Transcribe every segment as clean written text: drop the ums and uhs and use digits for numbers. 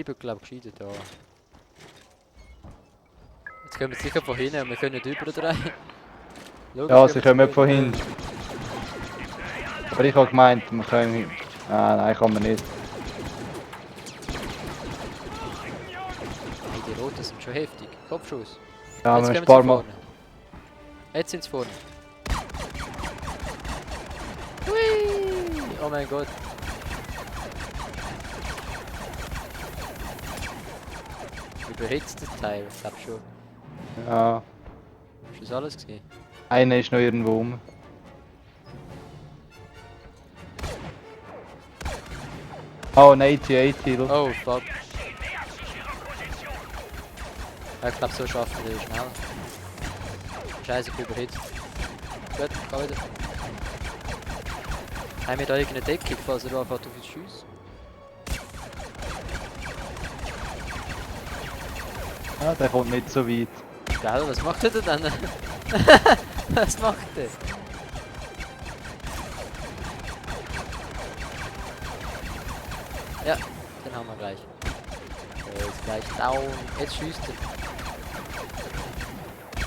bleiben, glaube ich, gescheiter da. Jetzt kommen wir sicher von hinten und wir können nicht überdrehen. Ja, sie kommen von hinten. Aber ich habe gemeint, wir können... Ah, nein, kann man nicht. Hey, die Roten sind schon heftig. Kopfschuss. Ja, Jetzt wir kommen sparen sie mal... vorne. Jetzt sind sie vorne. Hui! Oh mein Gott. Überhitzt das Teil, ich glaube schon. Ja, Ist das alles gesehen? einer ist noch irgendwo rum. Oh, ein 80-80, look. Oh, fuck. Ja, ich glaube, so schaffen wir das schnell. Scheiße, ich bin überhitzt. Gut, geh wieder. Haben wir da irgendeine Deckung, falls er anfängt auf uns schiessen? Ja, der kommt nicht so weit. Gell, was macht er denn dann? Was macht er? Ja, den haben wir gleich. Der ist gleich down. Jetzt schießt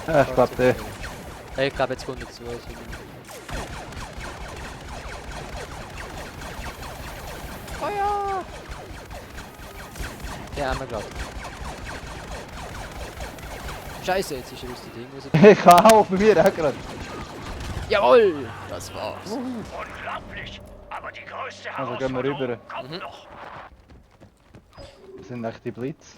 er. Ja, ich glaube, der... Ja, ich glaube, jetzt kommt er zu uns. Oh ja! Den haben wir gerade. Scheiße, jetzt ist er aus dem Ding raus. Ich auch, bei mir auch gerade. Jawohl! Das war's. Unglaublich, aber die größte Also gehen wir rüber. kommt noch. Das sind echt die Blitz.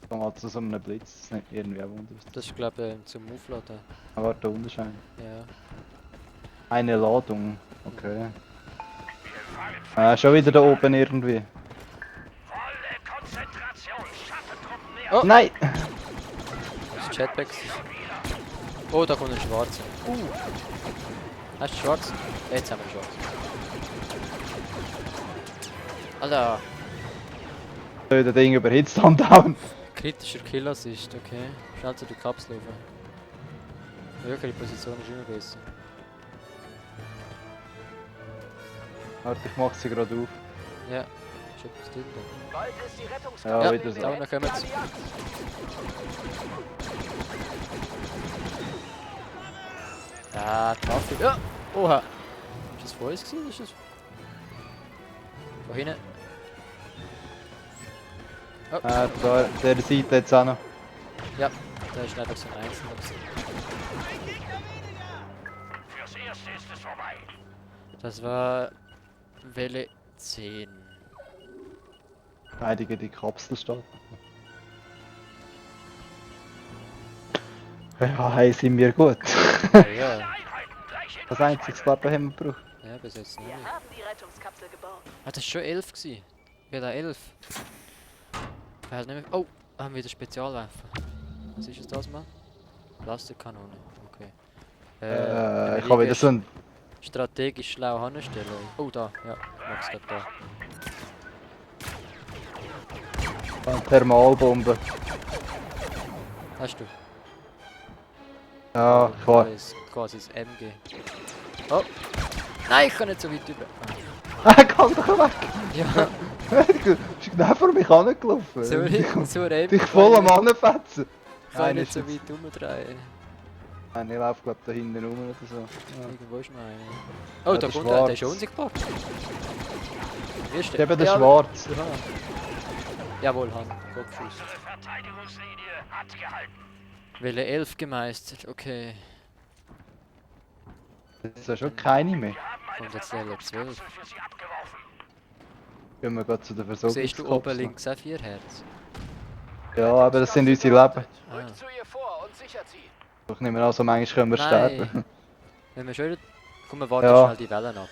Komm mal zu so einem Blitz, das ist nicht irgendwie ein Wunder. Das ist, glaube ich, zum Aufladen. Ah, warte, der Unterschein. Ja. Eine Ladung, okay. Schon wieder da oben irgendwie. Volle Konzentration, Schattentruppen näher. Oh. Nein! Das ist Jetpack. Oh, da kommt ein Schwarzer. Hast du schwarz? Jetzt haben wir schwarz. Alter, So, der Ding überhitzt am Down. kritischer Kill-Assist, okay. Schnell zu der Kapsel rauf. Höhere Position ist immer besser. Warte, ich mach sie gerade auf. Ja, ist etwas drin da. Bald ist die Ja, Rettungskarte wieder so. Da unten kommen sie. Ja, Traffic. Ja! Oha! Ist das vor uns gewesen? Ist das... Von hinten? Oh, Da, der Seite jetzt auch noch. ja, da ist einfach so ein Einzelner. Fürs Erste ist es vorbei. Das war Welle 10. Einige die Kapsel starten. Ja, hey, sind wir gut. Ja, Alle ja, Einheiten gleich in Das einzige Klappe haben wir gebraucht. ja, bis jetzt nicht. Wir haben die Rettungskapsel gebaut. Ah, das war schon 11 gewesen. Ja, da 11. Ich weiß nicht mehr. Oh, haben wir wieder Spezialwaffen. Was ist das mal? Laserkanone, okay. Ich habe wieder so ein... Strategisch schlau anstellen. Oh, da, ja, Max gerade da. eine Thermalbombe. Hast du? Ja, ich war... Da ist quasi das MG. Oh! Nein, ich kann nicht so weit über. Komm doch weg! Ja, Du bist genau vor mich angelaufen. so ein Dich voll am Anfetzen. Ich kann Nein, nicht ist so jetzt... weit umdrehen. Nein, ich laufe glaube da hinten rum oder so. Ja. Irgendwo ist noch einer. Oh, Ja, da der kommt einer, der ist Schwarz. unsichtbar. Wie ist Ich habe den Ja, Schwarz. Aha. Jawohl, Hand. Kopfschuss. Unsere Verteidigungslinie hat gehalten. Welle 11 gemeistert, okay. Das ist ja schon keine mehr. Wir haben eine Und jetzt Welle 12. Versorgungskapsel für sie abgeworfen. Gehen wir gerade zu der Siehst du oben Versorgungskapsel. links auch 4 Herz? Ja, aber das sind unsere Leben. Ah. Rückt zu ihr vor und sichert sie. Ich nehme an, so manchmal können wir sterben. Nein. Wenn wir schon wieder... Komm, wir warten Ja. schnell die Wellen ab.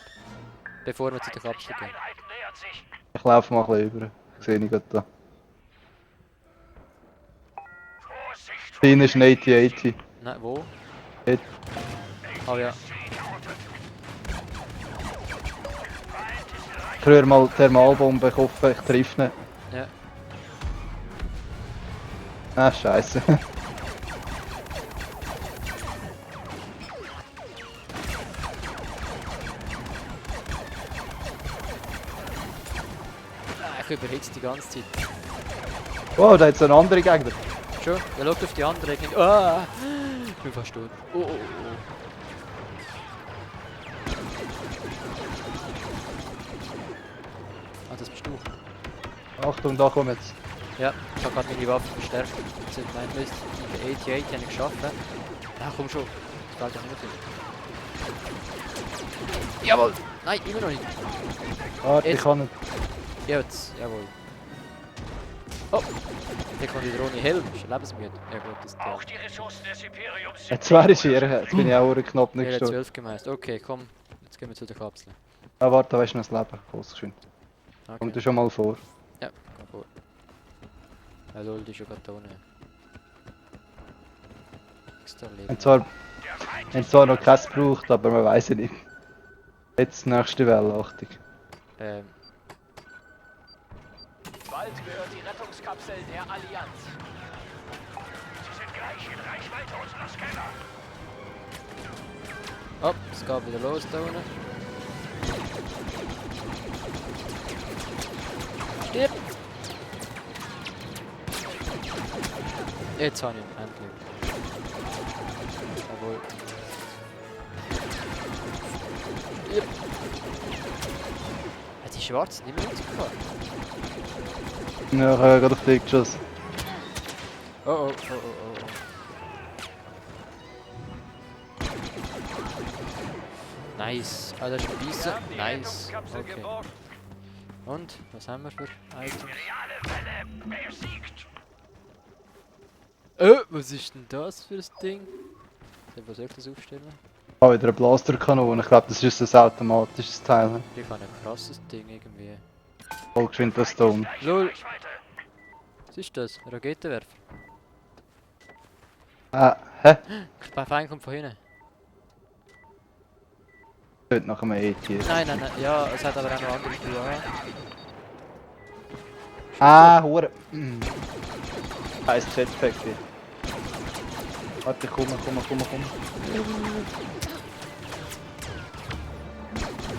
Bevor wir zu der Kapsel Feindliche gehen. Einheiten nähern sich. Ich laufe mal ein bisschen über. Sehe ich gerade da. Vorsicht! Dein ist ein 80-80. Nein, wo? Dort. Oh ja. Ich rühre mal Thermalbombe, ich hoffe, ich treffe ihn. Ja. Ah, scheiße. Ich überhitze die ganze Zeit. Oh, da hat es einen anderen Gegner. Schon? Ja, schau auf die andere. Ich denke, ah! Ich bin fast tot. Oh, oh, oh. Ah, das bist du. Achtung, da kommt jetzt. Ja, ich habe gerade meine Waffe verstärkt. Jetzt sind mein Mist. Die 88 habe ich geschafft. Ja, komm schon. Das fehlt ja nicht viel. Jawohl! Nein, immer noch nicht. Warte, ich Jetzt. kann nicht. Jetzt, jawohl. Oh! Der kommt wieder ohne Helm. Ist lebensmüde. Ja gut, das ist der. Auch die Ressourcen des Imperiums Jetzt wäre ich hier. Jetzt bin ich auch einen Knopf nicht Der hat gestorben. 12 gemeist. Okay, komm. Jetzt gehen wir zu der Kapsel. Ah, warte, da ist noch das Leben. Großgeschwind. Okay. Komm du schon mal vor. Ja, komm vor. Ja, lol, die ist schon gerade da unten. Extra Leben. Haben zwar noch keins gebraucht, aber man weiß ja nicht. Jetzt nächste Welle, Achtung. Bald gehört die Rettungskapsel der Allianz. Sie sind gleich in Reichweite unserer Scanner. Oh, es geht wieder los da unten. Stirb! Jetzt habe ich ihn, endlich. Jawohl. Stirb! Ja, die Schwarzen, die müssen gefahren. Ja, ich habe gerade auf dich geschossen. Oh oh, oh oh oh oh. Nice. Ah, das ist ein Bisse. Wir haben die Nice. Rettungskapsel Okay. geborgen. Und, was haben wir für Items? Reale Welle besiegt. Was ist denn das für ein Ding? Wo soll ich das aufstellen? Ah, wieder eine Blasterkanone. Ich glaube, das ist ein automatisches Teil. Ich habe ein krasses Ding irgendwie. Vollgeschwind das da unten. Lol, Reichweite. was ist das? Ein Raketenwerfer? Ah, hä? Bei Feind kommt von hinten. Geht nach einem ETS. Nein, nein, nein. Ja, es hat aber auch noch andere Tools. Ah, hure. Heißt Jetpack hier. Warte, komm.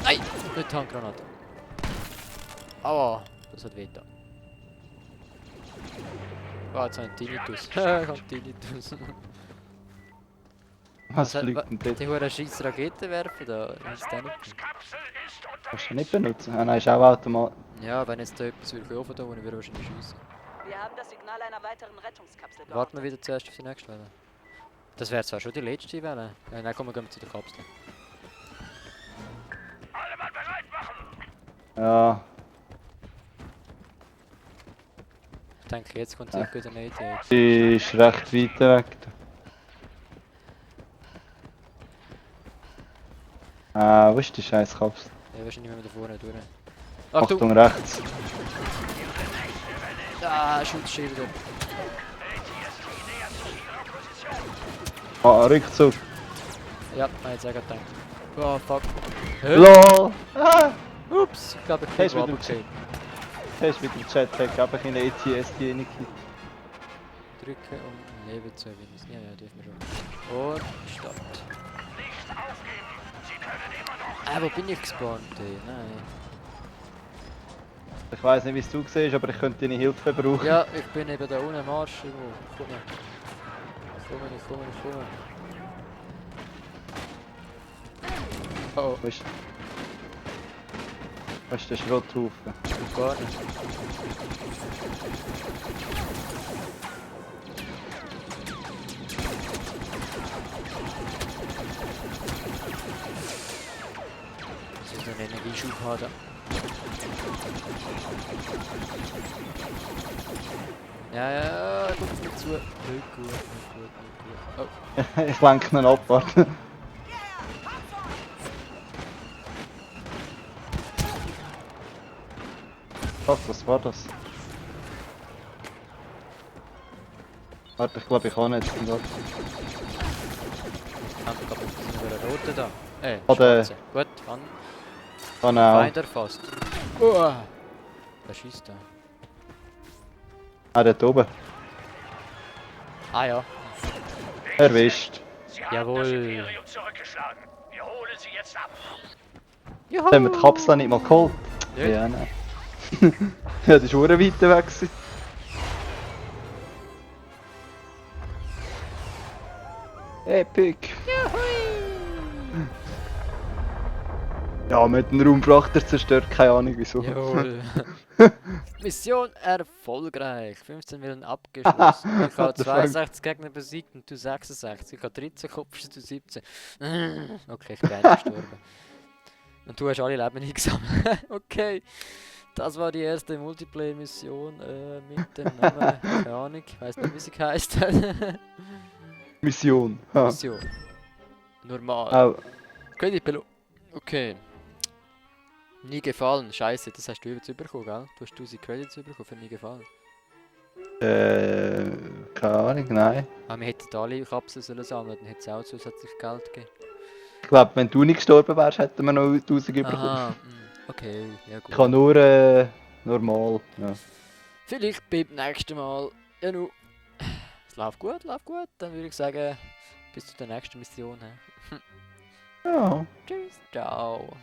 Nein! Nicht die Handgranate. Aua, das hat weh getan. Oh, jetzt habe ich Tinnitus. Ich habe Tinnitus. Was fliegt denn dort? Die hure scheiß Raketenwerfer da. Was ist der nicht? Rettungskapsel ist unter Kannst du nicht benutzen? Ah, nein, ist auch Automat. Ja, wenn jetzt da etwas würde laufen da unten, würde er wahrscheinlich schiessen. Wir haben das Signal einer weiteren Rettungskapsel Warten wir geortet. wieder zuerst auf die nächste Welle. Das wäre zwar schon die letzte Welle. Ja, nein, komm, wir gehen zu der Kapsel. alle Mann bereit machen. Ja, Ich denke, jetzt kommt sicher wieder eine Idee. die ist recht weit weg. Wo ist die scheiß Kapsel? Ja, wahrscheinlich müssen wir da vorne durch. Achtung, rechts. Ah, Schutzschilder. Ah, Rückzug. Ja, man hat es auch gedacht. Oh, fuck. LOL! Ah! Ups, ich glaube, ich Hast bin du mit dem Hast mit dem Jetpack einfach in den ETS die rein. drücken, um Leben zu erwinnen. Ja, ja, dürfen wir schon. Und Start. Nicht aufgeben. Sie können immer noch. Wo bin ich gespawnt? Ey? Nein. Ich weiss nicht, wie es du siehst, aber ich könnte deine Hilfe brauchen. Ja, ich bin eben da unten am Arsch irgendwo. Komm her. Ich komme. Oh, Wo ist der Schrotthaufen? gar nicht. Das ist ein Energieschub haben. Ja, guck mir zu. Nicht gut. Oh, Ich lenke ihn ab, warte. Was war das? Warte, ich glaube, ich kann nicht. haben wir gerade einen roten da. Oder- schwarzen. Gut, an. Kann auch. Feind erfasst. Wer schießt da? Ah, dort oben. Ah ja. Erwischt. Sie haben Jawohl. das Imperium zurückgeschlagen. Wir holen sie jetzt ab. Juhu! Haben wir die Kapsel nicht mal geholt? Ja. Ja, nein. Ja, das ist auch weit weg. Gewesen. Epic! Ja, mit dem Raumfrachter zerstört, keine Ahnung wieso. Jawohl. Mission erfolgreich. 15 Millen abgeschlossen. Ich habe What the fuck? 62 Gegner besiegt und du 66. Ich habe 13 Kopf, du 17. Okay, ich bin eigentlich gestorben. Und du hast alle Leben eingesammelt. Okay. Das war die erste Multiplayer-Mission mit dem Namen, keine Ahnung, ich weiß nicht, wie sie heisst. Mission. Ha. Mission. Normal. Auch. Credit Below. Okay. Nie gefallen. Scheiße, das hast du jetzt bekommen, gell? Du hast 1000 Credits bekommen für nie gefallen. Keine Ahnung, nein. Aber wir hätten alle Kapseln sollen sammeln, dann hätte es auch zusätzlich Geld gegeben. Ich glaube, wenn du nicht gestorben wärst, hätten wir noch 1000 bekommen. Aha, okay, ja gut. Ich kann nur normal. Ja. Vielleicht beim nächsten Mal. Ja nu. Es läuft gut, Dann würde ich sagen, bis zur nächsten Mission. Ja. Tschüss, ciao.